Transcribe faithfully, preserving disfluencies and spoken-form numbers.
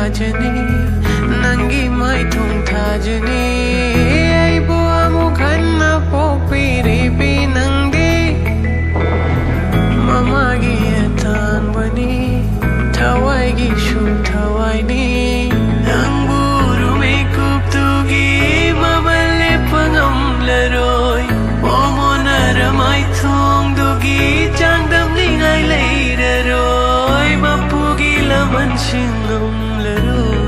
ꯊꯥꯖꯅꯤ, ꯅꯪꯒꯤ ꯃꯥꯏꯊꯣꯡ ꯊꯥꯖꯅꯤ꯫ ꯑꯩꯕꯨ ꯑꯃꯨꯛ ꯍꯟꯅ ꯄꯣꯛꯄꯤꯔꯤꯕꯤ ꯅꯪꯗꯤ ꯃꯃꯥꯒꯤ ꯑꯇꯥꯡꯕꯅꯤ, ꯊꯋꯥꯏꯒꯤꯁꯨ ꯊꯋꯥꯏꯅꯤ꯫ ꯅꯪꯕꯨ ꯎꯔꯨ ꯃꯤꯀꯨꯞꯇꯨꯒꯤ ꯃꯃꯜ ꯂꯦꯞꯄ ꯉꯝꯂꯔꯣꯏ꯫ ꯃꯣꯃꯣꯟꯅꯔ ꯃꯥꯏꯊꯣꯡꯗꯨꯒꯤ ꯆꯥꯡꯗꯝꯅꯤꯡꯉꯥꯏ ꯂꯩꯔꯔꯣꯏ꯫ ꯃꯄꯨꯒꯤ ꯂꯃꯟꯁꯤꯡ ꯉꯝꯂꯔꯣꯏ꯫